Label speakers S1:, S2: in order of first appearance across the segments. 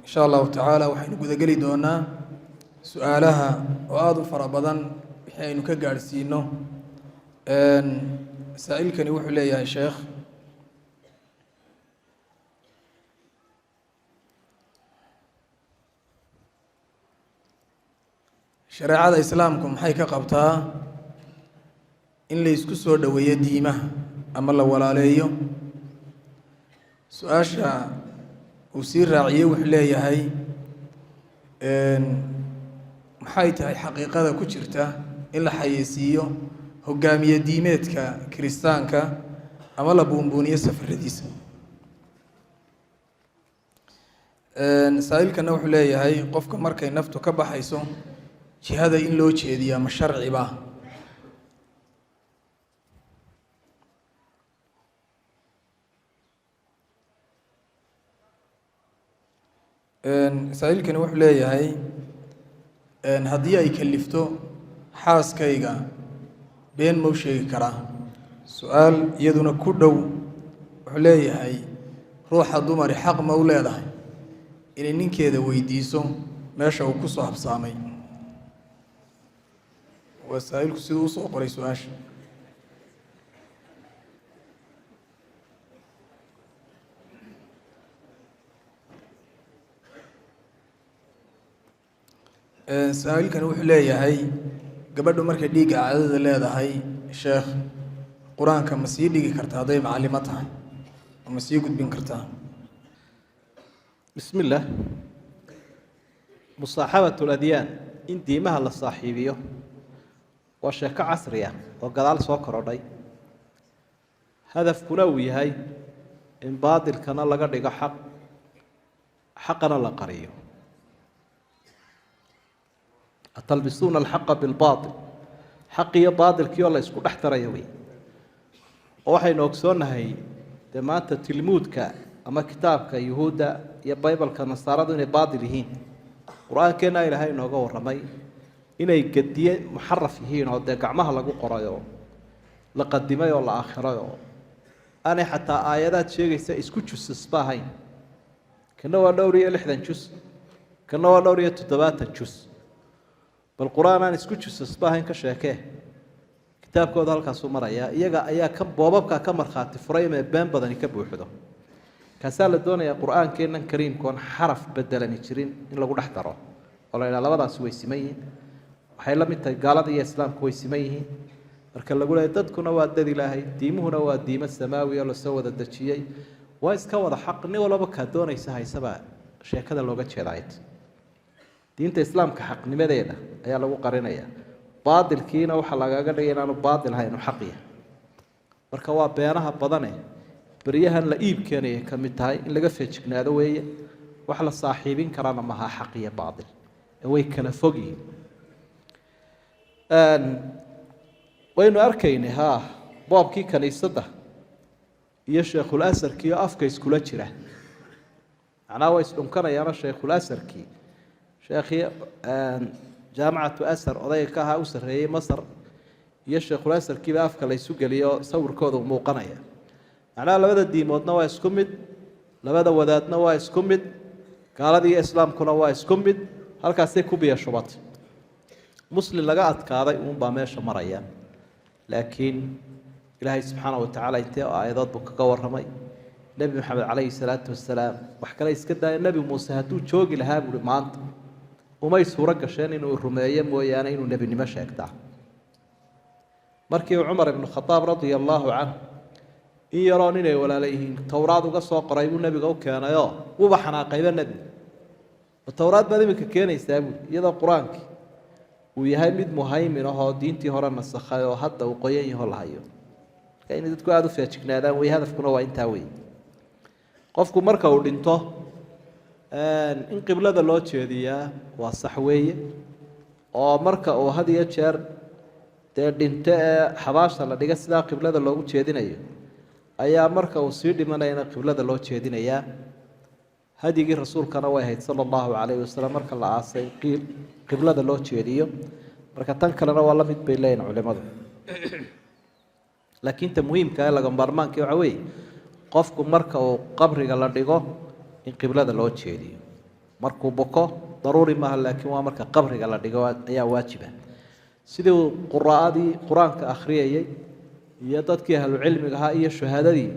S1: Insha Allahu tacaala waxaynu gudageli doonaa su-aalaha oo aada u fara badan wixii aynu ka gaadhsiino. Saa-ilkani wuxuu leeyahay: sheekh, shareecada Islaamku maxay ka qabtaa in la isku soo dhoweeyo diimaha ama la walaaleeyo? Su-aasha uu sii raaciyey wuxuu leeyahay: maxay tahay xaqiiqada ku jirta in la xayeysiiyo hogaamiye diimeedka Kiristaanka ama la buunbuuniyo safaradiisa? Saa-ilkana wuxuu leeyahay: qofka markay naftu ka baxayso, jihada in loo jeediyaa ma sharciba? Saa-ilkani wuxuu leeyahay: haddii ay kalifto xaaskayga, been mau sheegi karaa? Su-aal iyaduna ku dhow wuxuu leeyahay: ruuxa dumari xaq ma u leedahay inay ninkeeda weydiiso meesha uu ku soo habsaamay? Waa saa-ilku siduu usoo qoray su-aasha. Saa-ilkani wuxuu leeyahay: gabadhu markay dhiigga caadada leedahay, sheekh, Qur-aanka ma sii dhigi kartaa hadday macalimo tahay, ma sii gudbin kartaa?
S2: Bismi illaah. Musaaxabat ladyaan, in diimaha la saaxiibiyo, waa sheeko casri ah oo gadaal soo korodhay, hadafkuna uu yahay in baadilkana laga dhigo xaq, xaqana la qariyo. Atalbisuuna alxaqa bilbaatil, xaq iyo baatilkii oo la isku dhex darayo wey. Oo waxaynu ogsoonnahay dee maanta tilmuudka ama kitaabka Yuhuudda iyo Baybalka Nasaaradu inay baatil yihiin. Qur-aankeenna Ilaahay inooga warramay inay gediye muxaraf yihiin, oo dee gacmaha lagu qoray oo la qadimay oo la aakhiray, oo aanay xataa aayadaad sheegaysa isku jusasba ahayn. Kana waa dhowr iyo 60 jus, kana waa dhowr iyo 70 jus. Bal Qur-aan aan isku jusasba ahayn ka sheekee. Kitaabkooda halkaasuu marayaa. Iyaga ayaa ka boobabka ka markhaati furay inay been badani ka buuxdo. Kaasaa la doonayaa Qur-aankeennan kariimkoon xaraf bedelani jirin in lagu dhex daro, oo la yidhaha labadaasi way siman yihiin, waxay la mid tahay gaalada iyo Islaamku way siman yihiin. Marka lagu leeyahy dadkuna waa dad Ilaahay, diimuhuna waa diimo samaawi oo lasoo wada dejiyey, waa iska wada xaq, nin walaba kaa doonaysa haysaba, sheekada looga jeedaayt. Diinta Islaamka xaqnimadeeda ayaa lagu qarinayaa, baatilkiina waxaa lagaga dhigay inaanu baatil ahayn, inu xaq yahay. Marka waa beenaha badane beryahan la iib keenayay ka mid tahay. In laga feejignaado weeye. Wax la saaxiibin karana maha xaq iyo baatil, ee way kala fog yihiin. Waynu arkaynay haa boobkii kaniisadda iyo sheekhul asarkii oo afka iskula jira. Macnaha way isdhunkanayaano. Sheikhul asarkii, sheekhii Jaamacatu Asar odayga ka ahaa u sarreeyey Masar, iyo sheikhul asarkiiba afka la ysu geliyo, sawirkooda muuqanaya. Macnaha labada diimoodna waa isku mid, labada wadaadna waa isku mid, gaaladii iyo Islaamkuna waa isku mid. Halkaasay ku biyo shubatay. Muslim laga adkaaday uunbaa meesha maraya. Laakiin Ilaahay subxaana wa tacaala intee aayadood buu kaga warramay? Nebi Maxamed calayhi salaatu wasalaam wax kale iska daaya, Nebi Muuse hadduu joogi lahaa, buuhi, maanta umay suuro gasheen inuu rumeeyo mooyaane inuu nebinimo sheegtaa. Markii uu Cumar ibnu Khadaab radia allaahu canhu in yaroo ninay walaala yihiin Towraad uga soo qoray buu nebiga u keenayoo, wuuba xanaaqayba nebiga. Ma Towraad baad iminka keenaysaa, buui, iyadoo Qur-aankii uu yahay mid muhaymin ahoo diintii hore nasakhay oo hadda uu qoyan yaho la hayo? Marka inay dadku aada u feejignaadaan wey. Hadafkuna waa intaa wey. Qofku marka uu dhinto in qiblada loo jeediyaa waa sax weeye, oo marka uu had iyo jeer dee dhinto ee xabaasha la dhiga, sidaa qiblada loogu jeedinayo ayaa marka uu sii dhimanayana qiblada loo jeedinayaa. Hadyigii rasuulkana way ahayd sala allahu calayhi wasalam marka la aasay qiblada loo jeediyo. Marka tan kalena waa la mid bay leeyihin culimadu. Laakiin ta muhiimka ee laga maarmaanka waxa weeye, qofku marka uu qabriga la dhigo In qiblada loo jeediyo markuu buko daruuri maaha, laakiin waa marka qabriga la dhigo ayaa waajiba. Sidii uu quraa'adii qur-aanka akhriyayey iyo dadkii ahlucilmiga ahaa iyo shuhadadii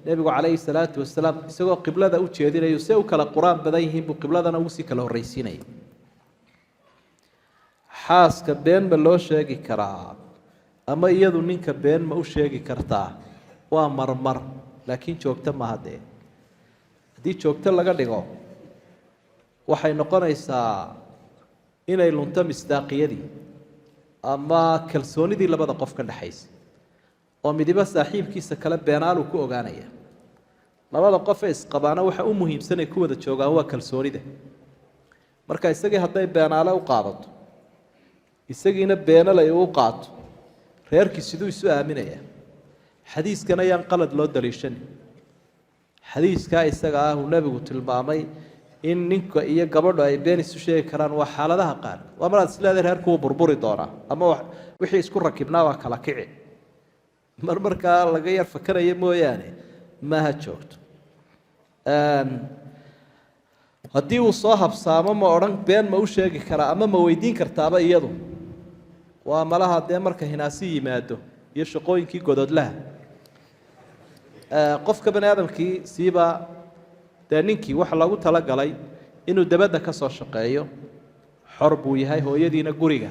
S2: nebigu calayhi salaatu wasalaam isagoo qiblada u jeedinayo, se u kala qur-aan badan yihiin buu qibladana ugu sii kala horreysiinayay. Xaaska been ma loo sheegi karaa ama iyadu ninka been ma u sheegi kartaa? Waa marmar, laakiin joogto maaha. Dee haddii joogto laga dhigo, waxay noqonaysaa inay lunto misdaaqiyadii ama kalsoonidii labada qof ka dhexaysa, oo midiba saaxiibkiisa kale beenaaluu ku ogaanaya. Labada qof ee isqabaana waxa u muhiimsan ay ku wada joogaan waa kalsoonida. Marka isagii hadday beenaale u qaadato, isagiina beenalay uu qaato, reerkii siduu isu aaminaya? Xadiiskan ayaan qalad loo daliishanin. Xadiiskaa isaga ah uu nebigu tilmaamay in ninka iyo gabadhu ay been isu sheegi karaan waa xaaladaha qaar. Waa maraad isleedahay reerku wuu burburi doonaa ama wixii isku rakibnaa waa kala kici, mar markaa laga yar fakanaya mooyaane, maaha joogto. Haddii uu soo habsaamo, ma odhan been ma u sheegi karaa ama ma weydiin kartaaba iyadu? Waa malaha dee marka hinaasi yimaado iyo shaqooyinkii gododlaha qofka bani aadamkii siiba, dee ninkii waxa loogu talagalay inuu dabadda ka soo shaqeeyo, xor buu yahay. Hooyadiina guriga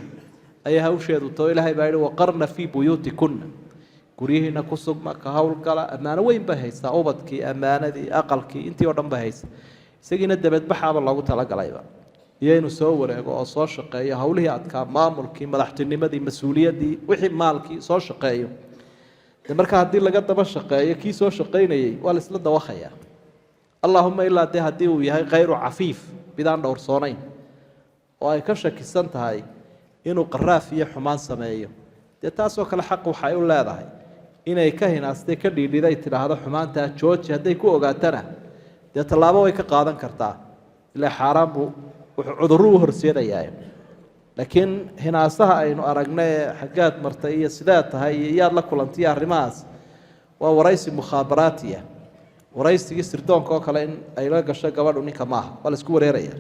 S2: ayaa hawsheedu tao. Ilaahay baa yihi: "Waqarna fii buyuutikunna", guryihiina ku sugma, ka howlgala. Ammaano weyn bay haystaa, ubadkii, ammaanadii, aqalkii, intii oo dhan bay haysaa. Isagiina dabadbaxaaba loogu talagalayba iyo inuu soo wareego oo soo shaqeeyo, howlihii adkaa, maamulkii, madaxtinimadii, mas-uuliyaddii, wixii maalkii soo shaqeeyo. De marka haddii laga daba shaqeeyo kii soo shaqaynayey, waa la isla dawakhayaa. Allaahuma ilaa dee haddii uu yahay khayru cafiif, midaan dhowrsoonayn oo ay ka shakisan tahay inuu qaraaf iyo xumaan sameeyo, dee taasoo kale xaq waxay u leedahay inay ka hinaastay, ka dhiidhiday, tidhaahdo xumaantaa jooji. Hadday ku ogaatana, dee tallaabo way ka qaadan kartaa, ilaa xaaraan buu wuxuu cudurru u horseedayaa. Laakiin hinaasaha aynu aragna ee xaggaad martay iyo sidaad tahay iyo yaad la kulantay, arrimahaas waa waraysi mukhaabaraatiya, waraysigii sirdoonka oo kale in ay la gasho gabadhu ninka maaha, waa la isku wareeraya.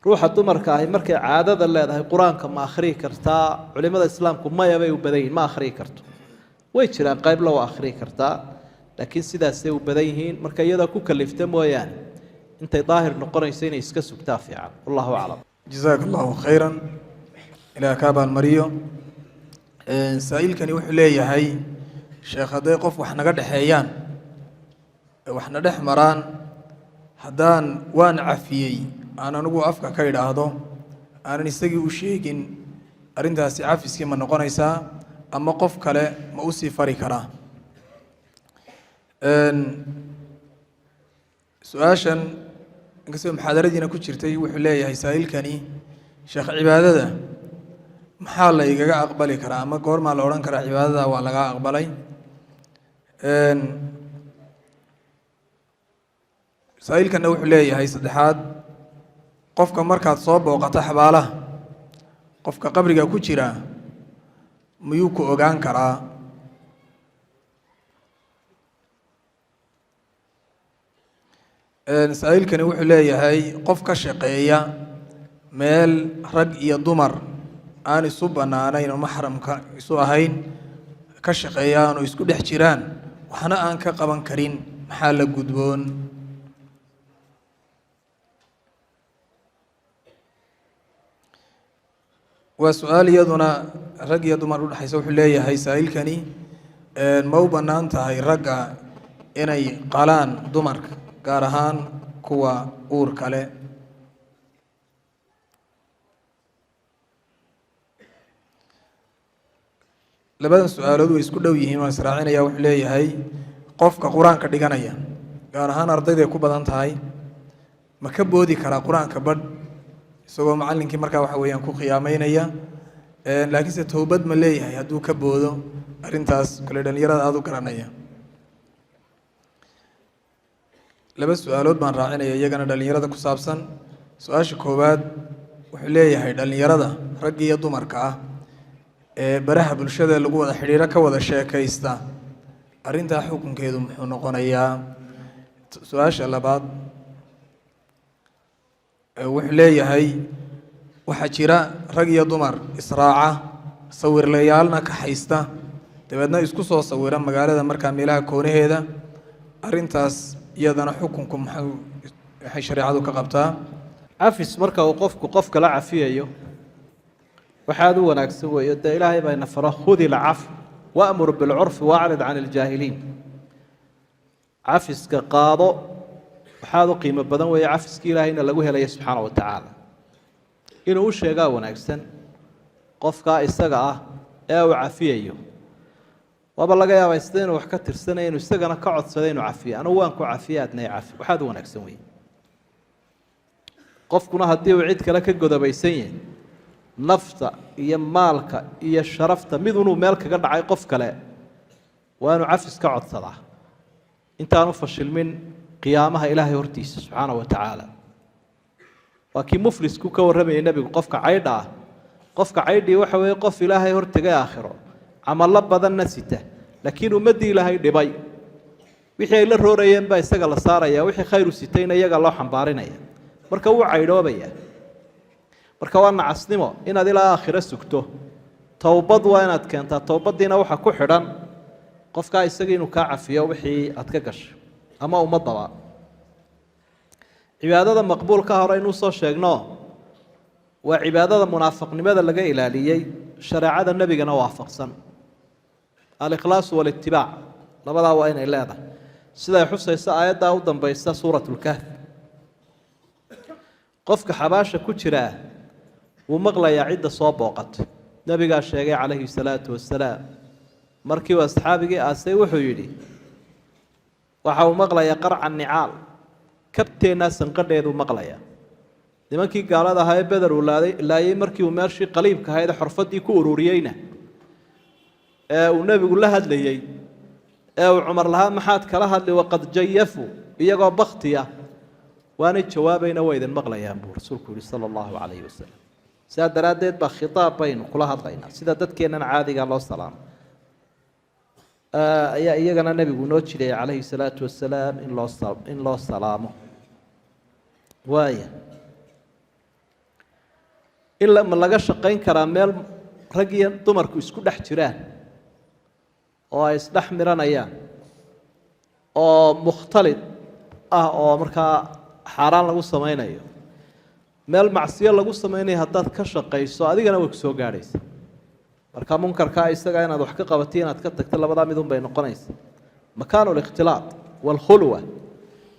S2: Ruuxa dumarka ahi markay caadada leedahay qur-aanka ma akhriyi kartaa? Culimada islaamku maya bay u badan yihin, ma akhriyi karto. Way jiraan qaybla waa akhriyi kartaa, laakiin sidaasay u badan yihiin. Marka iyadoo ku kalifta mooyaane, intay daahir noqonayso inay iska sugtaa fiican. Wallahu aclam.
S1: Jazaaka allahu khayran, ilaah ka abaalmariyo. Saa-iilkani wuxuu leeyahay: sheekh, hadday qof wax naga dhexeeyaan, waxna dhex maraan, haddaan "waan cafiyey" aan anigu afka ka idhaahdo, aanan isagii u sheegin, arrintaasi cafiskii ma noqonaysaa ama qof kale ma usii fari karaa? Su-aashan inkastoo muxaadaradiina ku jirtay, wuxuu leeyahay saa'ilkani: sheekh, cibaadada maxaa la igaga aqbali karaa ama goormaa la odhan karaa cibaadada waa lagaa aqbalay? Saa'ilkanna wuxuu leeyahay saddexaad: qofka markaad soo booqato xabaalaha, qofka qabriga ku jira miyuu ku ogaan karaa? Saa-iilkani wuxuu leeyahay: qof ka shaqeeya meel rag iyo dumar aan isu bannaanayn oo maxramka isu ahayn ka shaqeeyaan oo isku dhex jiraan, waxna aan ka qaban karin, maxaa la gudboon? Waa su-aal iyaduna rag iyo dumar udhexaysa. Wuxuu leeyahay saa-iilkani: ma u bannaan tahay ragga inay qalaan dumarka, gaar ahaan kuwa uur kale? Labadan su-aalood way isku dhow yihiin, waan israacinaya. Wuxuu leeyahay: qofka qur-aanka dhiganaya, gaar ahaan ardayday ku badan tahay, ma ka boodi karaa qur-aanka badh isagoo macallinkii markaa waxa weeyaan ku khiyaameynaya, laakiinse towbad ma leeyahay hadduu ka boodo arrintaas? Kale dhalinyarada aada u garanaya. Laba su-aalood baan raacinaya, iyagana dhalinyarada ku saabsan. Su-aasha koowaad wuxuu leeyahay: dhalinyarada ragga iyo dumarka ah ee baraha bulshada lagu wada xidhiiro ka wada sheekaysta, arrintaa xukunkeedu muxuu noqonayaa? Su-aasha labaad wuxuu leeyahay, waxaa jira rag iyo dumar israaca, sawirlayaalna ka haysta, dabeedna isku soo sawira magaalada, markaa meelaha koonaheeda. Arrintaas iyadana xukunku maxuu, waxay shareecadu ka qabtaa?
S2: Cafis marka uu qofku qof kala cafiyayo, waxaad u wanaagsan weeyo. Dee Ilaahay baa ina faro: "خذ العفو وأمر بالعرف وأعرض عن الجاهلين." Cafiska qaado, waxaad u qiimo badan weeye cafiskii Ilaahayna lagu helaya subxaana wa tacaala. Inuu u sheegaa wanaagsan qofkaa isaga ah ee uu cafiyayo. Waaba laga yaabaa sida inuu wax ka tirsanaya inuu isagana ka codsaday inuu cafiyo: "Anugu waan ku cafiye, adna i cafi." Waxaad u wanaagsan weeye. Qofkuna haddii uu cid kale ka godobaysan yahay, nafta iyo maalka iyo sharafta mid unuu meel kaga dhacay qof kale, waa inuu cafis ka codsadaa intaanu fashilmin qiyaamaha Ilaahay hortiisa subxaana wa tacaala. Waa kii muflisku ka warramayay Nebigu, qofka caydha ah. Qofka caydhii waxa weeye qof Ilaahay hortegay aakhiro, camallo badanna sita, laakiin ummaddii Ilaahay dhibay. Wixii ay la roorayeen baa isaga la saaraya, wixii khayru sitayna iyaga loo xambaarinaya. Marka wuu caydhoobaya. Marka waa nacasnimo inaad ilaa aakhiro sugto. Towbad waa inaad keentaa. Towbadiina waxaa ku xidhan qofkaa isaga inuu kaa cafiyo wixii aad ka gashay ama ummadaba. Cibaadada maqbuulka hore inuu soo sheegno waa cibaadada munaafiqnimada laga ilaaliyey, shareecada Nebigana waafaqsan. الإخلاص والاتباع, labadaa waa inay leedahay, siday xusayso aayaddaa u dambaysa suurat lkahf. Qofka xabaasha ku jiraa wuu maqlayaa cidda soo booqatay. Nebigaa sheegay calayhi salaatu wasalaam markii uu asxaabigii aasay, wuxuu yidhi: "Waxa uu maqlayaa قرع النعال," kabteennaa sanqadheeduu maqlayaa. Nimankii gaalada ahaa ee Beder uu laaday laayey, markii uu meeshii qaliibka ahayd ee xorfadii ku ururiyeyna, ee uu Nebigu la hadlayey, ee uu Cumar lahaa: "Maxaad kala hadli وقد جيفوا?" iyagoo baktiya waanay jawaabayna, waa idin maqlayaan buu Rasuulku yihi sala allahu calayhi wasalam. Sidaa daraaddeed baa khitaab baynu kula hadlaynaa. Sida dadkeennan caadiga loo salaamo ayaa iyagana Nebigu noo jirayay calayhi salaatu wasalaam in loo salaamo. Waaya, in ma laga shaqayn karaa meel rag iyo dumarku isku dhex jiraan oo ay isdhex miranayaan oo mukhtalid ah, oo markaa xaaraan lagu samaynayo? Meel macsiyo lagu samaynayo haddaad ka shaqayso, adigana way ku soo gaadhaysa. Marka munkarkaa isaga inaad wax ka qabato, inaad ka tagto, labadaa midun bay noqonaysa. مكان الاختلاط والخلوة,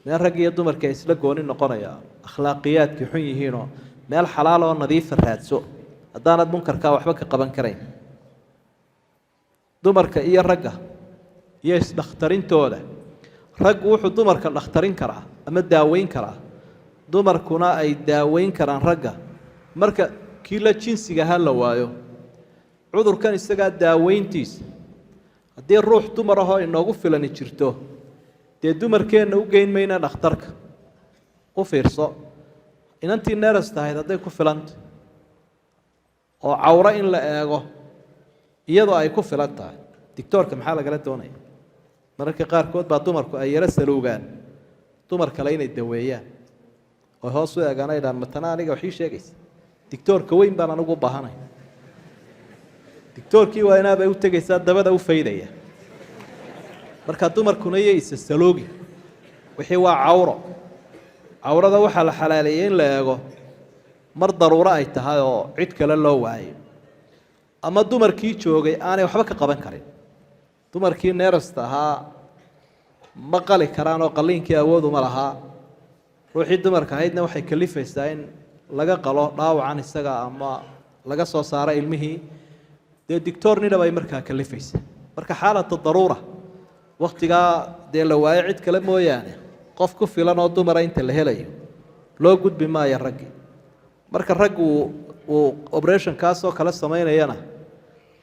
S2: meel rag iyo dumarka ay isla gooni noqonayaan, akhlaaqiyaadkii xun yihiinoo, meel xalaal oo nadiifa raadso haddaanad munkarkaa waxba ka qaban karayn. Dumarka iyo ragga iyo isdhakhtarintooda: raggu wuxuu dumarka dhakhtarin karaa ama daaweyn karaa, dumarkuna ay daaweyn karaan ragga, marka kii la jinsiga ha la waayo. Cudurkan isagaa daaweyntiisa, haddii ruux dumar ahoo inoogu filani jirto, dee dumarkeenna u geyn mayna dhakhtarka. U fiirso, inantii nurse tahayd hadday ku filanta oo cawro in la eego iyadoo ay ku filan tahay, doctoorka maxaa lagala doonaya? Mararka qaarkood baa dumarku ay yaro saluugaan dumar kale inay daweeyaan oo hoos u eegaan, ay dhahaan: "Matana aniga waxii sheegaysa, doctoorka weyn baan anigu u baahanay." Doctoorkii waa inaabay u tegaysaa, dabada u faydaya. Marka dumarkuna iyo isa saloogi, wixii waa cawro. Cawrada waxaa la xalaaleeyey in la eego mar daruuro ay tahay oo cid kale loo waayo, ama dumarkii joogay aanay waxba ka qaban karin. Dumarkii nurse-ta ahaa ma qali karaan oo qalliinkii awooduma lahaa. Ruuxii dumarka ahaydna waxay kalifaysaa in laga qalo dhaawacan isaga ama laga soo saaro ilmihii. Dee doctor nina bay markaa kalifaysaa. Marka حالة ضرورة, waktigaa dee la waayo cid kale mooyaane qof ku filan oo dumara inta la helayo, loo gudbi maayo raggii. Marka raggu uu operationkaasoo kale samaynayana,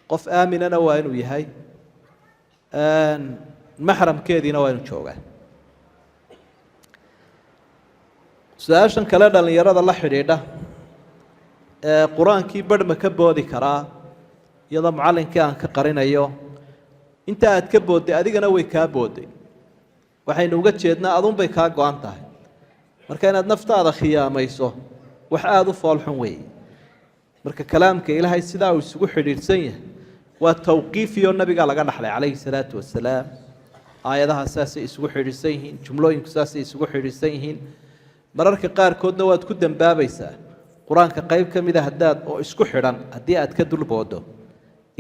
S2: qof aaminana waa inuu yahay, maxramkeediina waa inuu joogaa. Su-aashan kale dhallinyarada la xidhiidha ee qur-aankii barh ma ka boodi karaa iyadoo mucallinkii aan ka qarinayo? Inta aad ka boodday adigana way kaa boodday. Waxaa Waxaynu uga jeednaa adunbay kaa go-an tahay. Marka inaad naftaada khiyaamayso wax aada u foolxun weeye. Marka kalaamka Ilaahay sidaa uu isugu xidhiidhsan yahay waa tawqiifiyo nabigaa laga dhaxlay calayhi salaatu wasalaam. Aayadaha saasay isugu xidhiidhsan yihiin, jumlooyinku saasay isugu xidhiidhsan yihiin. Mararka qaarkoodna waad ku dambaabaysaa qur-aanka qayb ka mida haddaad oo isku xidhan haddii aad ka dulboodo.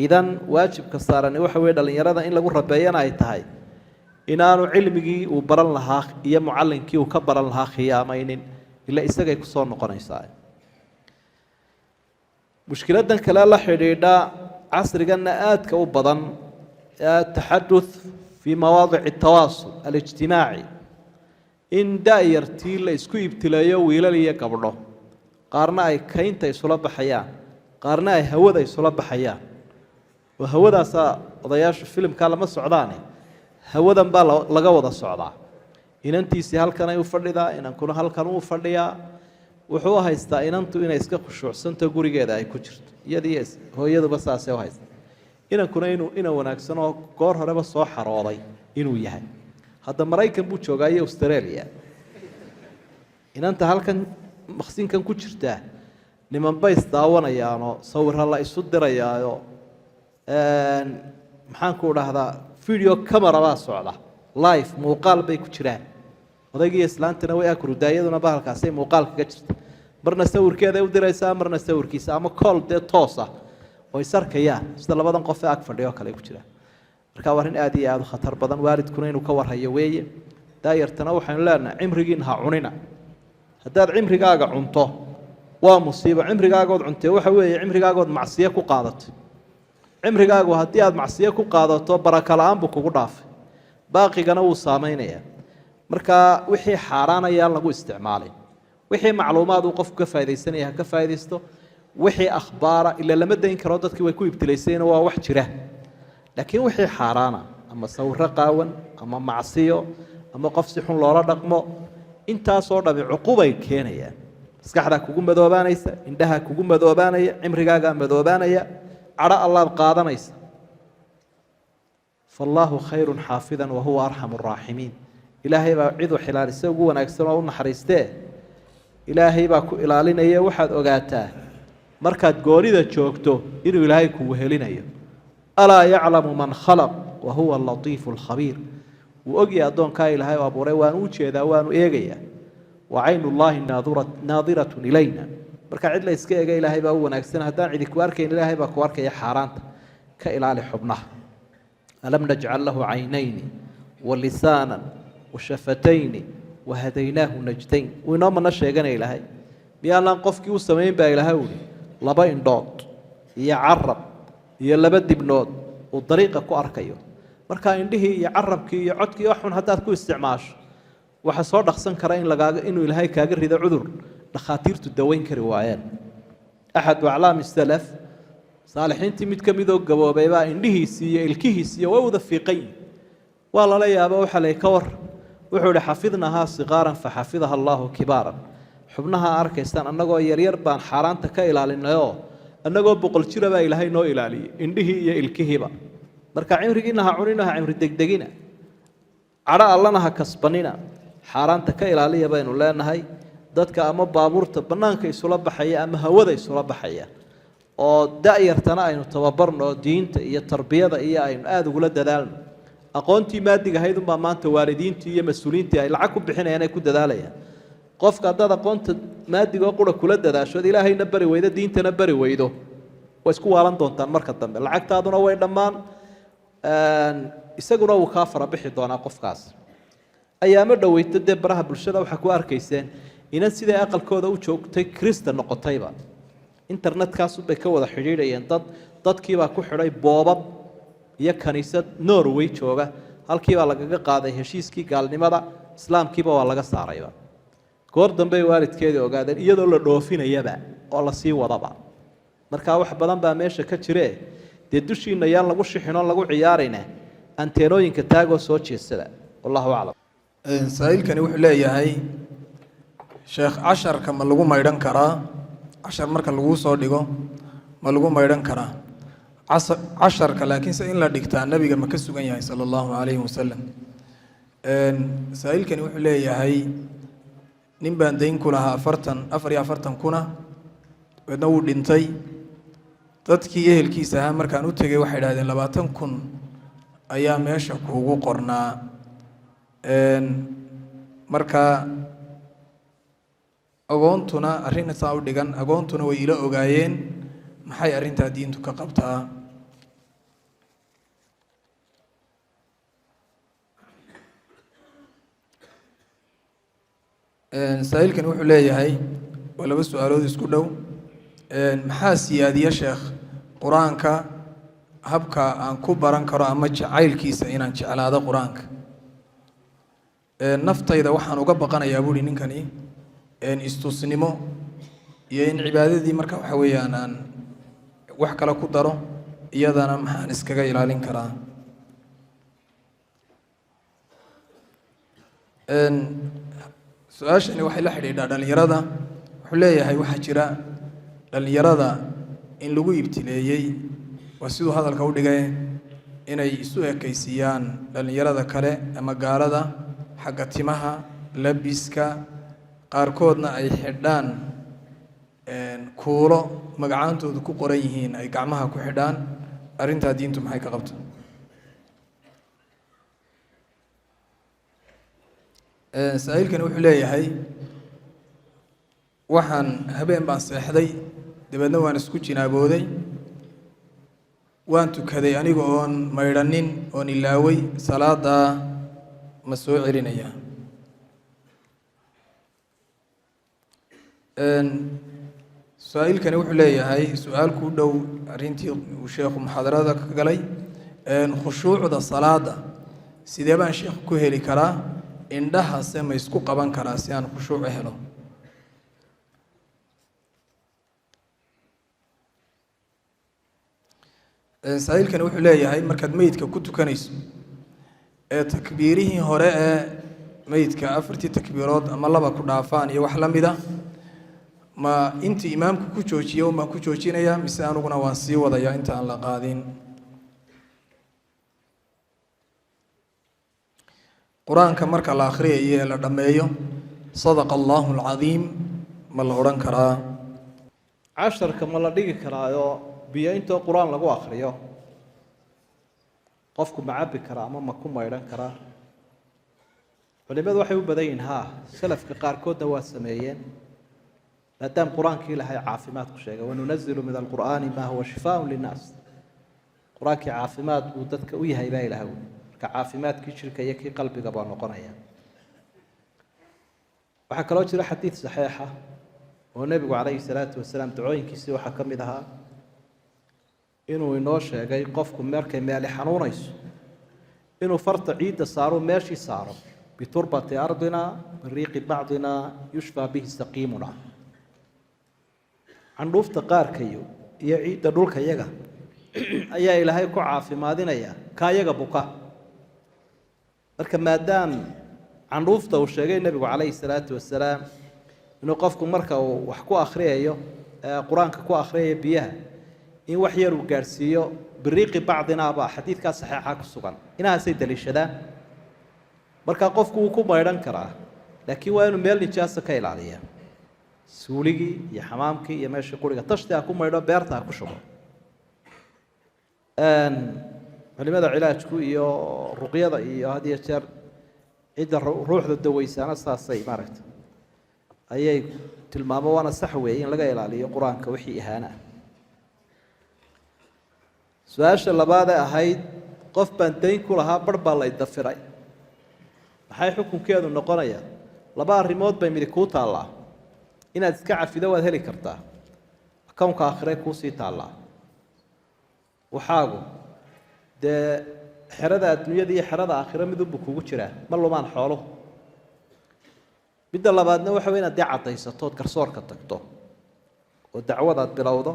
S2: Idan waajibka saarani waxa weye dhallinyarada in lagu rabeeyana ay tahay inaanu cilmigii uu baran lahaa iyo mucallinkii uu ka baran lahaa khiyaamaynin, ila isagay kusoo noqonaysaa. Mushkiladan kale la xidhiidha casriganna aadka u badan ataxaduth fii mawaadic atawaasul alijtimaaci, in da-yartii la isku ibtileeyo wiilal iyo gabdho, qaarna ay kaynta isula baxayaan, qaarna ay hawada isula baxayaan. Oo hawadaasaa odayaashu filimkaa lama socdaane, hawadan baa laga wada socdaa. Inantiisii halkanay u fadhidaa, inankuna halkan uu fadhiyaa. Wuxuu u haystaa inantu inay iska khushuucsanto, gurigeeda ay ku jirto, iyadiiyo hooyaduba saasay u haysta. Inankuna inuu inan wanaagsan oo goor horeba soo xarooday inuu yahay. Hadda Maraykan buu joogaa iyo Australia. Inanta halkan maqsinkan ku jirtaa niman bay isdaawanayaanoo sawiro la isu dirayaayo, maxaan ku dhahdaa, video camera baa socda, live muuqaal bay ku jiraan. Odaygiiyo islaantana way akrudaayaduna bahalkaasay muuqaal kaga jirta. Marna sawirkeeday u diraysaa, marna sawirkiisa, ama call dee toos ah oo is arkayaan sida labadan qof ee ag fadhiyo oo kale ay ku jiraan. Marka waa arrin aad iyo aada u khatar badan, waalidkuna inuu ka warhayo weeye. Daayartana waxaynu leenahay cimrigiina ha cunina. Haddaad cimrigaaga cunto waa musiibo. Cimrigaagood cuntee waxa weeye cimrigaagood macsiyo ku qaadatay. Cimrigaagu haddii aada macsiyo ku qaadato, baraka la-aan buu kugu dhaafay, baaqigana wuu saameynayaa. Marka wixii xaaraanayaan lagu isticmaalin. Wixii macluumaad uu qofku ka faa'idaysanaya ha ka faa'idaysto. Wixii akhbaara ila lama dayn karo, dadkii way ku ibtilaysayna, waa wax jira. Laakiin wixii xaaraana ama sawiro qaawan ama macsiyo ama qof si xun loola dhaqmo, intaasoo dhami cuqubay keenayaan. Maskaxdaa kugu madoobaanaysa, indhaha kugu madoobaanaya, cimrigaagaa madoobaanaya, cadho allaad qaadanaysa. Faallaahu khayrun xaafidan wahuwa arxamu araaximiin. Ilaahay baa ciduu xilaalisa ugu wanaagsan oo u naxariistee. Ilaahay baa ku ilaalinaya. Waxaad ogaataa markaad goonida joogto inuu Ilaahay ku wehelinayo. Alaa yaclamu man khalaq wa huwa alatiifu alkhabiir. Wuu ogyahay addoonkaa Ilaahay oo abuuray, waanu u jeedaa, waanu eegayaa. Wa caynullaahi naadiratun ilayna. Marka cid la iska eega Ilaahay baa u wanaagsan. Haddaan cidi ku arkayn, Ilaahay baa ku arkaya. Xaaraanta ka ilaali xubnaha. Alam najcal lahu caynayni wa lisaanan wa shafatayni wa hadaynaahu najdayn. Wuu inoo mana sheeganaya Ilaahay. Miyaanaan qofkii u samayn baa Ilaahay uhi laba indhood iyo carab iyo laba dibnood uu dariiqa ku arkayo? Marka indhihii iyo carabkii iyo codkii wax xun haddaad ku isticmaasho, waxaa soo dhaqsan kara in lagaaga inuu Ilaahay kaaga rido cudur dhakhaatiirtu daweyn kari waayeen. Axadu aclaami salaf, saalixiintii mid ka midoo gaboobay baa indhihiisii iyo ilkihiisiiyo way wada fiiqan yihin. Waa lala yaaba, waxaa lay ka war. Wuxuu ihi: xafidnahaa siqaaran faxafidaha allaahu kibaaran. Xubnaha arkaysaan annagoo yaryar baan xaaraanta ka ilaalinayoo annagoo 100 jira baa Ilaahay noo ilaaliyey indhihii iyo ilkihiiba. Marka cimrigiina ha cunina, ha cimri degdegina, cadho allana ha kasbanina. Xaaraanta ka ilaaliya baynu leenahay dadka ama baabuurta bannaanka isula baxaya ama hawada isula baxaya. Oo da-yartana aynu tababarno oo diinta iyo tarbiyada iyo aynu aada ugula dadaalno. Aqoontii maadiga ahayd unbaa maanta waalidiintii iyo mas-uuliyiintii ay lacag ku bixinayaan, ay ku dadaalayaan. Qofka haddaad aqoonta maadiga oo qura kula dadaashood, Ilaahayna bari weydo, diintana bari weydo, way isku waalan doontaan marka dambe. Lacagtaaduna way dhammaan, isaguna wuu kaa farabixi doonaa qofkaas. Ayaamo dhoweyto dee baraha bulshada waxaa ku arkayseen inan siday aqalkooda u joogtay krista noqotayba. Internetkaasunbay ka wada xidhiidhayeen dad, dadkiibaa ku xidhay boobab iyo kaniisad Norway jooga. Halkiibaa lagaga qaaday heshiiskii gaalnimada, islaamkiiba waa laga saarayba. Goor dambey waalidkeedii ogaadeen iyadoo la dhoofinayaba oo lasii wadaba. Markaa wax badan baa meesha ka jire. Dee dushiina yaan lagu shixinoo lagu ciyaarayne, anteenooyinka taagoo soo jeedsada. Wallahu aclam.
S1: Saa-iilkani wuxuu leeyahay: sheekh, casharka ma lagu maydhan karaa? Cashar marka laguu soo dhigo ma lagu maydhan karaa? Casharka laakiinse in la dhigtaa nabiga ma ka sugan yahay sala allahu calayhi wasalam? Saa-iilkani wuxuu leeyahay, nin baan dayn ku lahaa 40, 44 kuna, dabeedna wuu dhintay. Dadkii ehelkiisa ahaa markaan u tegey waxay idhahdeen 20,000 ayaa meesha kuugu qornaa. Marka agoontuna arrin saa u dhigan, agoontuna way ila ogaayeen. Maxay arrintaa diintu ka qabtaa? Saa-iilkani wuxuu leeyahay, waa laba su-aalood isku dhow: maxaa siyaadiya, sheekh, qur-aanka, habka aan ku baran karo ama jacaylkiisa inaan jeclaado qur-aanka? Naftayda waxaan uga baqanayaa, buuhi ninkani, istusnimo iyo in cibaadadii marka waxa weeyaan aan wax kale ku daro. Iyadana maxaan iskaga ilaalin karaa? Su-aashani waxay la xidhiidhaa dhalinyarada. Wuxuu leeyahay, waxaa jira dhalinyarada in lagu ibtileeyey, waa siduu hadalka u dhigay, inay isu ekaysiiyaan dhalinyarada kale ama gaalada xagga timaha, labiska, qaarkoodna ay xidhaan kuulo magacaantoodu ku qoran yihiin, ay gacmaha ku xidhaan. Arrintaa diintu maxay ka qabto? Saa-iilkani wuxuu leeyahay, waxaan habeen baan seexday, dabeedna waan isku jinaabooday, waan tukaday aniga oon maydhanin oon ilaaway. Salaadaa ma soo celinaya? Saa-iilkani wuxuu leeyahay, su-aal ku dhow arrintii uu sheekhu muxaadarada ka galay: khushuucda salaada sidee baan sheekh ku heli karaa? Indhahase ma isku qaban karaa si aan khushuuc u helo? Saa-iilkani wuxuu leeyahay, markaad meydka ku tukanayso ee takbiirihii hore ee meydka, afartii takbiirood ama laba ku dhaafaan iyo wax la mida, ma intii imaamku ku joojiye un baan ku joojinayaa, mise aniguna waan sii wadayaa inta aan la qaadin? Qur-aanka marka la akhriyayo ee la dhammeeyo, "Sadaqa Allahu alcadiim" ma la odhan karaa?
S2: Casharka ma la dhigi karaayoo biyo intoo qur-aan lagu akriyo qofku ma cabbi karaa ama ma ku maydhan karaa? Culimadu waxay u badan yihiin haa, salafka qaarkoodna waa sameeyeen, maadaam qur-aankii Ilaahay caafimaad ku sheegay: "Wanunazilu min alqur'aani maa huwa shifaaun linnaas." Qur-aankii caafimaad buu dadka u yahay baa Ilahay uli. Marka caafimaadkii jirka iyo kii qalbiga baa noqonaya. Waxaa kaloo jira xadiid saxiixa oo nebigu calayhi salaatu wasalaam dacooyinkiisii waxaa ka mid ahaa inuu inoo sheegay qofku markay meeli xanuunayso inuu farta ciidda saaro, meeshii saaro: "Biturbati ardina biriiqi bacdina yushfaa bihi saqiimuna." Candhuufta qaarkayo iyo ciidda dhulka yaga ayaa Ilaahay ku caafimaadinaya kaayaga buka. Marka maadaam candhuufta uu sheegay nebigu calayhi salaatu wasalaam inuu qofku marka uu wax ku akhriyayo, qur-aanka ku akhriyayo, biyaha in wax yar uu gaadhsiiyo, biriiqi bacdinaabaa xadiidkaa saxiixa ku sugan, inahaasay daliishadaan. Marka qofku wuu ku maydhan karaa, laakiin waa inuu meel nijaasa ka ilaaliya, suuligii iyo xamaamkii iyo meeshii quriga. Tashti ha ku maydho, beerta ha ku shubo. Culimada cilaajku iyo ruqyada iyo had iyo jeer cidda ruuxda daweysaana saasay maaragta ayay tilmaamo, waana sax weeye in laga ilaaliyo qur-aanka wixii ihaana ah. Su-aasha labaadee ahayd, qof baan dayn ku lahaa, bar baa la idafiray, maxay xukunkeedu noqonayaa? Laba arrimood bay midi kuu taallaa. Inaad iska cafido waad heli kartaa, akownka aakhire kuusii taallaa. Waxaagu dee xerada adduunyada iyo xerada aakhiro midunbuu kugu jiraa, ma lumaan xooluhu. Midda labaadna waxa wey inaad dee caddaysato ood garsoorka tagto oo dacwadaad bilowdo,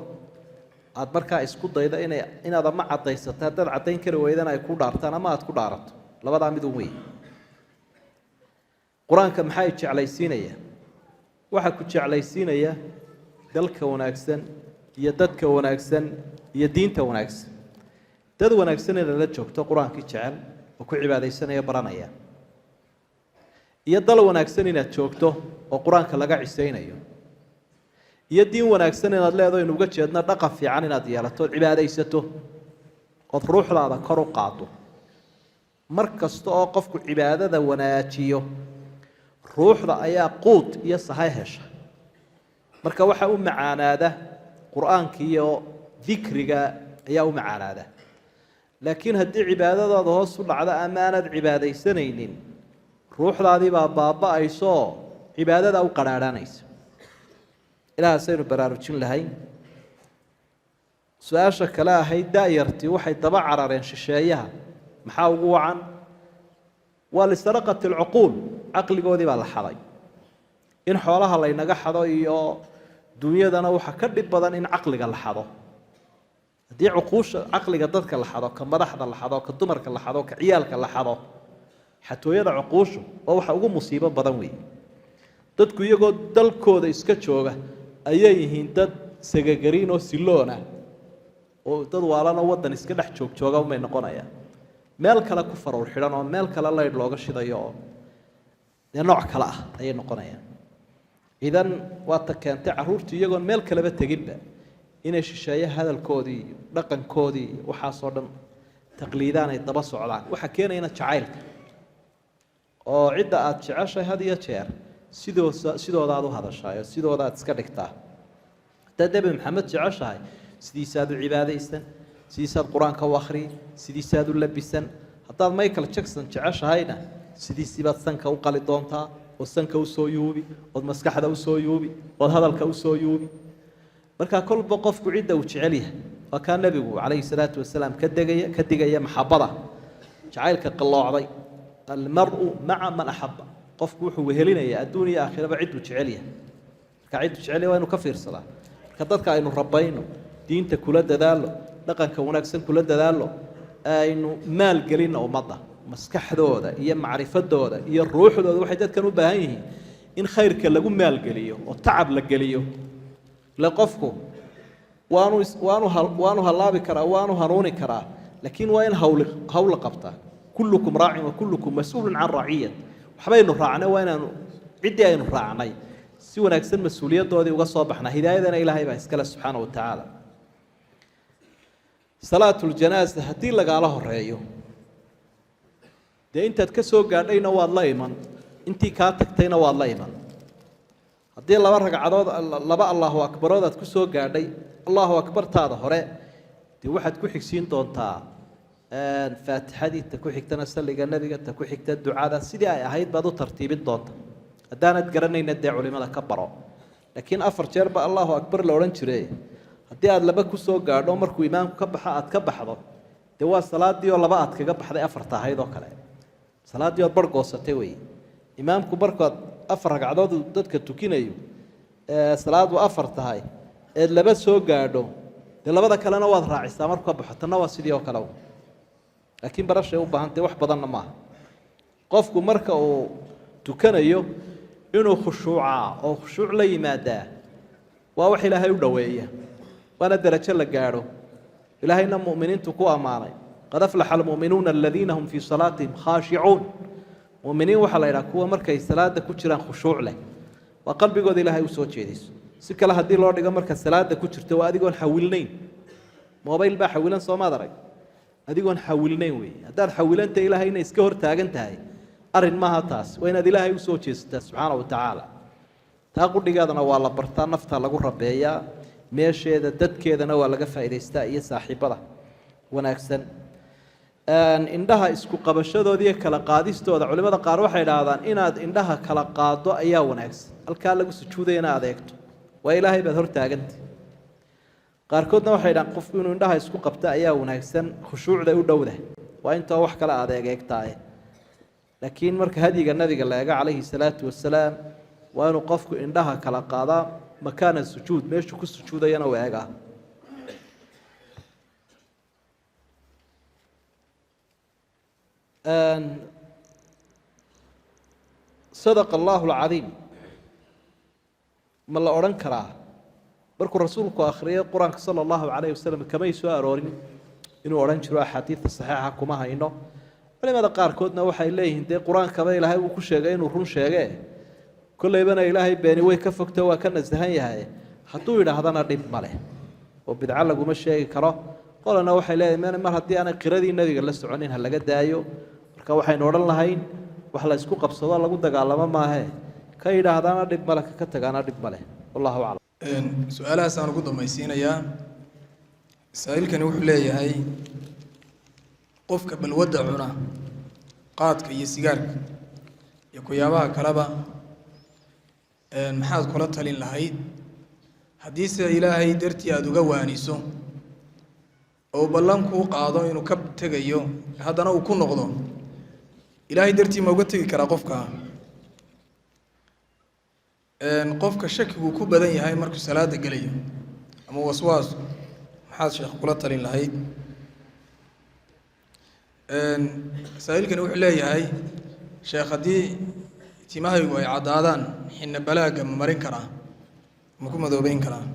S2: aada markaa isku daydo inay inaad ama caddaysato, haddaad caddayn kari weydana ay ku dhaartaan ama aada ku dhaarato. Labadaa mid un wey. Qur-aanka maxaa jeclaysiinaya? Waxaa ku jeclaysiinaya dalka wanaagsan iyo dadka wanaagsan iyo diinta wanaagsan. Dad wanaagsan inaad la joogto, qur-aankii jecel oo ku cibaadaysanaya, baranaya. Iyo dal wanaagsan inaad joogto oo qur-aanka laga cisaynayo, iyo diin wanaagsan inaad leedo, aynu uga jeedno dhaqan fiican inaad yeelato, ood cibaadaysato, ood ruuxdaada kor u qaado. Mar kasta oo qofku cibaadada wanaajiyo, ruuxda ayaa quud iyo sahay hesha. Marka waxa u macaanaada qur-aanka iyo dikriga ayaa u macaanaada. Laakiin haddii cibaadadaada hoos u dhacdo ama aanaad cibaadaysanaynin, ruuxdaadii baa baaba-aysooo cibaadada u qadhaadhanaysa. Ilahaasaynu baraarujin lahayn. Su-aasha kale ahayd, da-yartii waxay daba carareen shisheeyaha, maxaa ugu wacan? Waa lisaraqati alcuquul, caqligoodii baa la xaday. In xoolaha laynaga xado iyo dunyadana waxa ka dhib badan in caqliga la xado. Haddii cuquusha, caqliga dadka la xado, ka madaxda la xado, ka dumarka la xado, ka ciyaalka la xado, xatooyada cuquushu waa waxa ugu musiibo badan weeye. Dadku iyagoo dalkooda iska jooga ayay yihiin dad sagagariin oo siloona oo dad waalanoo waddan iska dhex joogjooga unbay noqonayaan, meel kale ku faruur xidhan oo meel kale laydh looga shidayo oo dee nooc kale ah ayay noqonayaan. Idan waa ta keentay carruurtu iyagoon meel kaleba teginba inay shisheeye hadalkoodii iyo dhaqankoodii iyo waxaasoo dhan taqliidaan, ay daba socdaan. Waxaa keenayana jacaylka, oo cidda aada jeceshahay had iyo jeer sidoodaad u hadashaay oo sidooda aad iska dhigtaa. Haddaad Nebi Maxamed jeceshahay, sidiisaad u cibaadaysan, sidiisaad qur-aanka u akhriyi, sidiisaad u labisan. Haddaad Michael Jackson jeceshahayna, sidiisiibaad sanka u qali doontaa, ood sanka usoo yuubi, ood maskaxda usoo yuubi, ood hadalka usoo yuubi. Marka kolba qofku cidda uu jecel yahay, waa kaa nebigu calayhi salaatu wasalaam ka degaya, ka digaya maxabada, jacaylka qalloocday. Almaru maca man axaba, qofku wuxuu wehelinayaa adduun iyo aakhiraba cidduu jecel yahay. Marka cidduu jecel yahay waa inu ka fiirsadaa. Marka dadka aynu rabayno, diinta kula dadaalo, dhaqanka wanaagsan kula dadaalo, aynu maalgelinna ummadda, maskaxdooda iyo macrifadooda iyo ruuxdooda. Waxay dadkan u baahan yihiin in khayrka lagu maalgeliyo oo tacab la geliyo. Ile qofku waanu waanu waanu hallaabi karaa, waanu hanuuni karaa, laakiin waa in hawli hawla qabtaa. Kullukum raacin wa kullukum mas-uulun can raaciyat. Waxbaynu raacnay, waa inaanu ciddii aynu raacnay si wanaagsan mas-uuliyaddoodii uga soo baxnaa. Hidaayadana Ilaahay baa iskale subxaana wa tacaala. Salaatuljanaaza haddii lagaala horeeyo, dee intaad ka soo gaadhayna waad la iman, intii kaa tagtayna waad la iman. Haddii laba ragcadood, laba Allahu akbarood aad ku soo gaadhay, Allahu akbartaada hore dee waxaad ku xigsiin doontaa faatixadii, ta ku xigtana salliga nebiga, ta ku xigta ducada, sidii ay ahayd baad u tartiibin doonta. Haddaanad garanayna, dee culimada ka baro. Laakiin afar jeer ba Allahu akbar la odhan jire, haddii aada laba ku soo gaadho, markuu imaamku ka baxo aad ka baxdo, dee waa salaadii oo laba aad kaga baxday afarta ahayd oo kale, salaaddii ood bar goosatay wey. Imaamku markaad afar ragcadood dadka tukinayo, salaadu afar tahay, eed laba soo gaadho, dee labada kalena waad raacisaa markuu ka baxo. Tanna waa sidii oo kale, laakiin barashay u baahantay, wax badanna maaha. Qofku marka uu tukanayo inuu khushuucaa oo khushuuc la yimaadaa waa wax Ilaahay u dhoweeya, waana derajo la gaadho. Ilaahayna mu'miniintu ku ammaanay: qad aflaxa almu'minuuna aladiina hum fii salaatihim khaashicuun. Muminiin waxaa la yidhaha kuwa markay salaada ku jiraan khushuuc leh, waa qalbigooda Ilaahay usoo jeediso. Si kale haddii loo dhigo, marka salaada ku jirto waa adigoon xawilnayn. Mobayl baa xawilan, soomaad arag? Adigoon xawilnayn weeye. Haddaad xawilanta, Ilaahay inay iska hor taagan tahay arrin maaha taas. Waa inaad Ilaahay usoo jeesataa subxaana wa tacaala. Taa qudhigeedana waa la bartaa, nafta lagu rabeeyaa, meesheeda dadkeedana waa laga faa'idaystaa iyo saaxiibada wanaagsan. Indhaha isku qabashadooda iyo kala qaadistooda, culimada qaar waxay idhaahdaan inaad indhaha kala qaaddo ayaa wanaagsan, halkaa lagu sujuudayana adeegto, waa Ilaahay baad hor taaganta. Qaarkoodna waxay idhahaan qofku inuu indhaha isku qabto ayaa wanaagsan, khushuucda u dhowda, waa intoo wax kale aad egeegtaaye. Laakiin marka hadyiga nabiga la eego calayhi salaatu wasalaam, waa inuu qofku indhaha kala qaadaa makaana sujuud, meeshuu ku sujuudayana uu eegaa. Sadaqa Allaahu alcadiim ma la odhan karaa markuu rasuulku akhriyay qur-aanka sala allahu calayhi wasalam? Kamay soo aroorin inuu odhan jiro, axaadiida saxiixa kuma hayno. Culimada qaarkoodna waxay leeyihiin dee qur-aankaba ilaahay uu ku sheegay inuu run sheege, kolleybana ilaahay beeni way ka fogto, waa ka nasahan yahay. Hadduu yidhaahdana dhib ma leh oo bidco laguma sheegi karo. Qolana waxay leedahay mar haddii aanay qiradii nebiga la soconin ha laga daayo. Marka waxaynu odhan lahayn wax la isku qabsado lagu dagaalamo maahe, ka yidhaahdaana dhib male, ka tagaana dhib ma leh. Wallahu aclam.
S1: Su-aalahaasaan ugu dambaysiinayaa. Saa-iilkani wuxuu leeyahay, qofka balwadda cuna, qaadka iyo sigaarka iyo kuyaabaha kaleba, maxaad kula talin lahayd? Haddiise Ilaahay dartii aada uga waaniso oo ballan kuu qaado inuu ka tegayo, haddana uu ku noqdo, Ilaahay dartii ma uga tegi karaa qofka? Qofka shakigu ku badan yahay markuu salaada gelayo ama waswaasku, maxaad sheekh kula talin lahayd? Saa-iilkani wuxuu leeyahay, sheekh, haddii timahaygu ay caddaadaan, xinna balaagga ma marin karaa, ma ku madoobeyn karaa?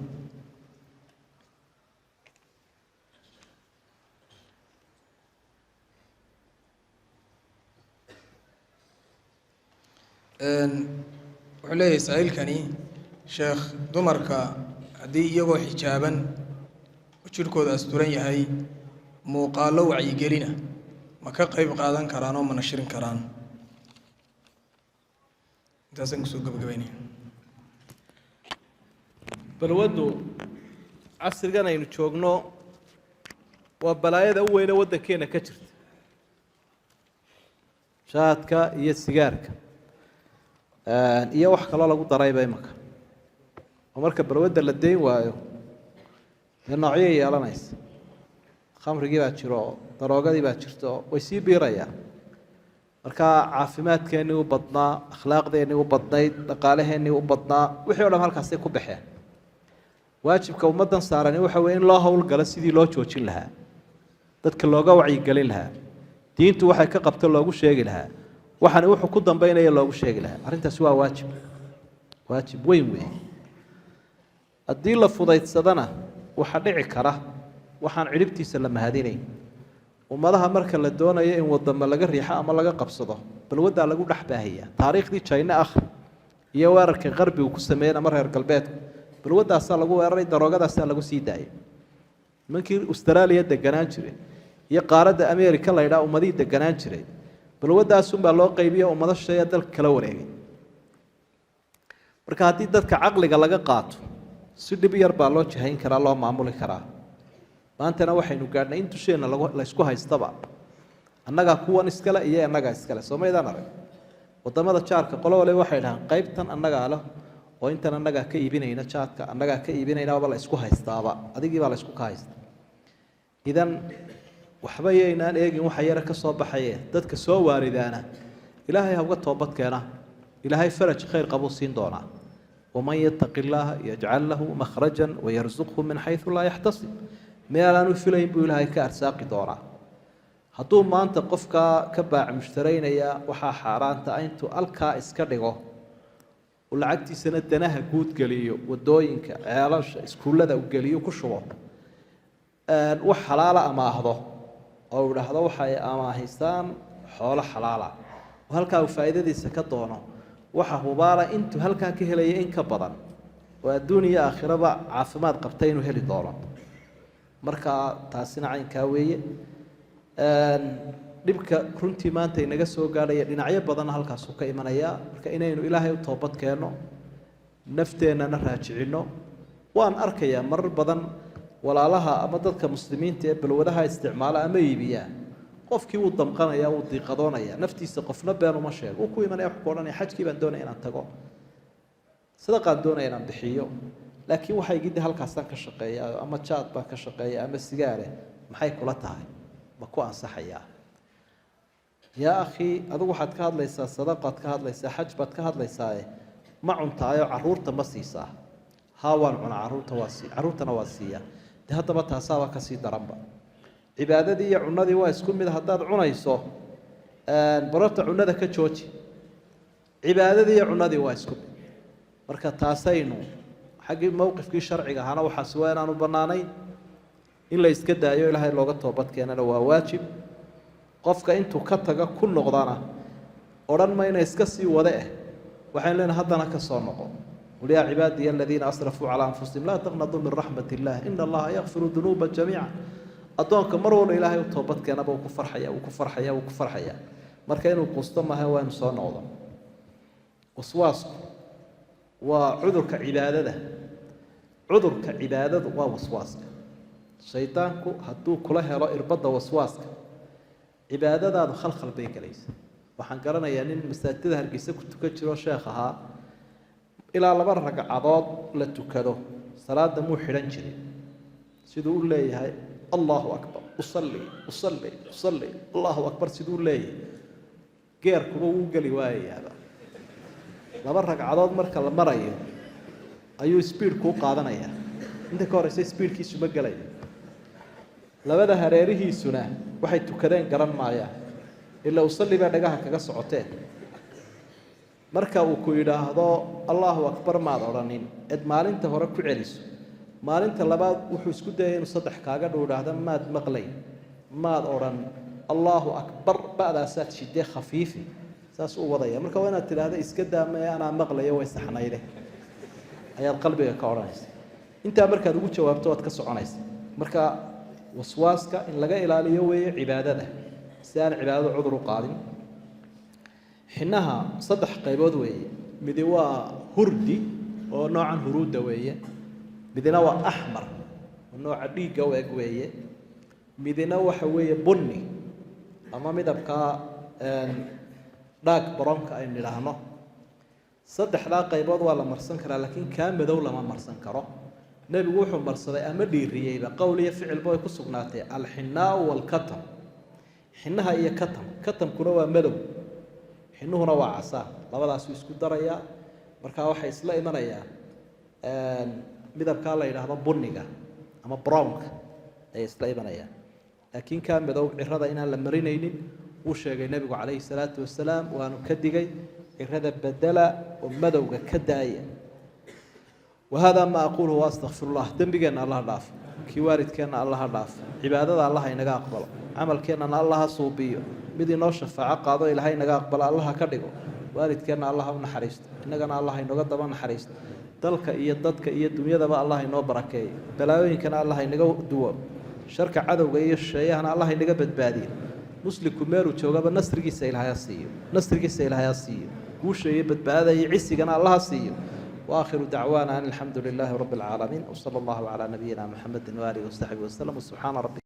S1: Wuxuu leeyahay saa-iilkani, sheekh, dumarka haddii iyagoo xijaaban oo jidhkooda asturan yahay muuqaallo wacyigelina ma ka qayb qaadan karaan oo ma nashirin karaan? Intaasaan kusoo gabagabaynaya.
S2: Balwaddu casrigan aynu joogno waa balaayada u weyne waddankeena ka jirta, jaadka iyo sigaarka iyo wax kaloo lagu darayba imanka. Oo marka balwadda la dayn waayo dee noocyay yeelanaysa, khamrigii baa jiro oo daroogadii baa jirto oo way sii biirayaan. Marka caafimaadkeennii u badnaa, akhlaaqdeennii u badnayd, dhaqaalaheennii u badnaa, wixii o dhan halkaasay ku baxeen. Waajibka ummaddan saarani waxa weye in loo howlgalo sidii loo joojin lahaa, dadka looga wacyigelin lahaa, diintu waxay ka qabto loogu sheegi lahaa, waxani wuxuu ku dambaynaya loogu sheegi lahaa. Arrintaasi waa waajib, waajib weyn weeye. Haddii la fudaydsadana waxaa dhici kara waxaan cidhibtiisa la mahadinayn. Ummadaha marka la doonayo in wadamo laga riixo ama laga qabsado, balwaddaa lagu dhex baahiyaa. Taariikhdii Jayne akhri iyo weerarkii qarbigu ku sameeyeen ama reer galbeedku, balwaddaasaa lagu weeraray, daroogadaasaa lagu sii daayay. Nimankii Austraaliya deganaan jiray iyo qaaradda America la yidhaha ummadihii deganaan jiray, balwaddaasunbaa loo qaybiyo, ummado shisheeya dalka kala wareegay. Marka haddii dadka caqliga laga qaato, si dhib yar baa loo jihayn karaa, loo maamuli karaa. Maantana waxaynu gaadhnay in dusheenna la isku haystaba, annagaa kuwan iskale iyo annagaa iskale. Soo maydaan arag wadamada jaarka qolo waliba waxay dhahaan qaybtan annagaa leh oo intan annagaa ka iibinayna, jaadka annagaa ka iibinayna, waaba la isku haystaaba, adigii baa la isku ka haysta. Idan waxba yaynaan eegin waxa yara ka soo baxaye, dadka soo waaridaana Ilaahay ha uga toobad keena, Ilaahay faraj khayr qabuu siin doonaa. Waman yattaqi illaaha yajcal lahu makhrajan wayarsuqhu min xaysu laa yaxtasib. Meel aanu filayn buu Ilaahay ka arsaaqi doonaa. Hadduu maanta qofkaa ka baac mushtaraynaya waxaa xaaraanta ah intuu alkaa iska dhigo uu lacagtiisana danaha guud geliyo, wadooyinka, ceelasha, iskuullada uu geliyo ku shubo, wax xalaala amaahdo oo uu idhaahdo waxay amaahaystaan xoolo xalaala oo halkaa uu faa'iidadiisa ka doono, waxa hubaala intuu halkaa ka helaya in ka badan oo adduun iyo aakhiraba caafimaad qabta inuu heli doono. Marka taasina caynkaa weeye. Dhibka runtii maanta inaga soo gaadhaya dhinacyo badanna halkaasuu ka imanayaa. Marka inaynu Ilaahay u toobad keenno, nafteennana raajicinno. Waan arkayaa marar badan walaalaha ama dadka muslimiinta ee balwadaha isticmaala ama iibiyaa, qofkii wuu damqanaya, wuu diiqadoonaya, naftiisa qofna been uma sheego. Wuu ku imanaya, wuxuu ku odhanaya xajkii baan doonaya inaan tago, sadaqaan doonaya inaan bixiyo, laakiin waxaygii de halkaasaan ka shaqeeyaa, ama jaad baan ka shaqeeya ama sigaare, maxay kula tahay, ma ku ansaxayaa? Yaa akhi, adigu waxaad ka hadlaysaa sadaqaad ka hadlaysaa, xaj baad ka hadlaysaaye, ma cuntaayo caruurta ma siisaa? Haa, waan cunaa, caruurta waa sii, caruurtana waa siiyaa. De haddaba taasaaba kasii daranba. Cibaadadii iyo cunadii waa isku mid. Haddaad cunayso barorta cunada ka jooji, cibaadadii iyo cunadii waa isku mid. Marka taasaynu xaggii mowqifkii sharciga ahaana waxaasi waa inaanu bannaanayn, in la iska daayo Ilaahay looga toobad keenana waa waajib. Qofka intuu ka taga ku noqdana odhan mayna iska sii wade eh, waxaynu leenahay haddana ka soo noqo. Qul yaa cibaadiya aladiina asrafuu calaa anfusihim laa taqnaduu min raxmat illah ina allaha yakfiru dunuuba jamiica. Addoonka mar walba Ilaahay u toobadkeenaba uu ku farxaya, uu ku farxaya, uu ku farxaya. Marka inuu quusto maaha, waa inu soo noqdo. Waswaasku waa cudurka cibaadada. Cudurka cibaadadu waa waswaaska. Shaydaanku hadduu kula helo irbadda waswaaska, cibaadadaadu khalkhal bay gelaysa. Waxaan garanayaa nin masaajidada Hargeysa ku tukan jiroo sheekh ahaa. Ilaa 2 ragcadood la tukado salaada muu xidhan jirin. Siduu u leeyahay "Allahu akbar, usalli, usalli, usalli, Allahu akbar", siduu u leeyahay, geerkuba wuu geli waayayaaba. 2 ragcadood marka la marayo ayuu speedku u qaadanayaa. Inta ka horeysa speedkiisu ma gelayo. Labada hareerihiisuna waxay tukadeen garan maayaan, ilaa usalli baa dhagaha kaga socoteen. Marka uu ku yidhaahdo "Allahu akbar" maad odhanin, eed maalinta hore ku celiso, maalinta labaad wuxuu isku dayay inuu saddex kaaga dhow idhaahdo: "Maad maqlayn, maad odhan Allahu akbar, ba'daasaad shidee khafiifi." Saas uu wadaya. Marka waa inaad tidhaahda: "Iska daamaya, anaa maqlayo, way saxnayde," ayaad qalbiga ka odhanaysa. Intaa markaad ugu jawaabto waad ka soconaysa. Marka waswaaska in laga ilaaliyo weeye cibaadada, si aan cibaadada cudur u qaadin. Xinaha 3 qaybood weeye. Midi waa hurdi oo noocan huruudda weeye, midina waa axmar oo nooca dhiigga u eg weeye, midina waxa weeye bunni ama midabka dhaag baroonka aynu nidhaahno. Saddexdaa qaybood waa la marsan karaa, laakiin kaa madow lama marsan karo. Nebigu wuxuu marsaday ama dhiiriyeyba, qowl iyo ficilba way ku sugnaatay, alxinaau waalkatam, xinaha iyo katam. Katamkuna waa madow, xinuhuna waa casaan. Labadaasuu isku darayaa. Markaa waxay isla imanayaan midabkaa la yidhaahdo bunniga ama brownka ayay isla imanayaan. Laakiin kaa madow cirada inaan la marinaynin wuu sheegay nebigu calayhi salaatu wasalaam, waanu ka digay. Cirada bedela oo madowga ka daaya. Wahada maa aquluhu waastaqfir llah. Dembigeenna Allaha dhaaf, kii waalidkeenna Allaha dhaaf, cibaadada Allaha inaga aqbalo, camalkeennana Allaha suubiyo, mid inoo shafaaco qaado Ilaahay inaga aqbalo Allaha ka dhigo. Waalidkeenna Allaha u naxariisto, innagana Allah inooga daba naxariisto. Dalka iyo dadka iyo dunyadaba Allah inoo barakeeyo, balaayooyinkana Allah inaga duwo, sharka cadowga iyo shisheeyahana Allah inaga badbaadiyo. Muslimku meeluu joogaba nasrigiisa Ilaahay ha siiyo, nasrigiisa Ilaahay ha siiyo, guusha iyo badbaadada iyo cisigana Allaha siiyo. وآخر دعوانا أن الحمد لله رب العالمين، وصلى الله على نبينا محمد وآله وصحبه وسلم، وسبحان ربك.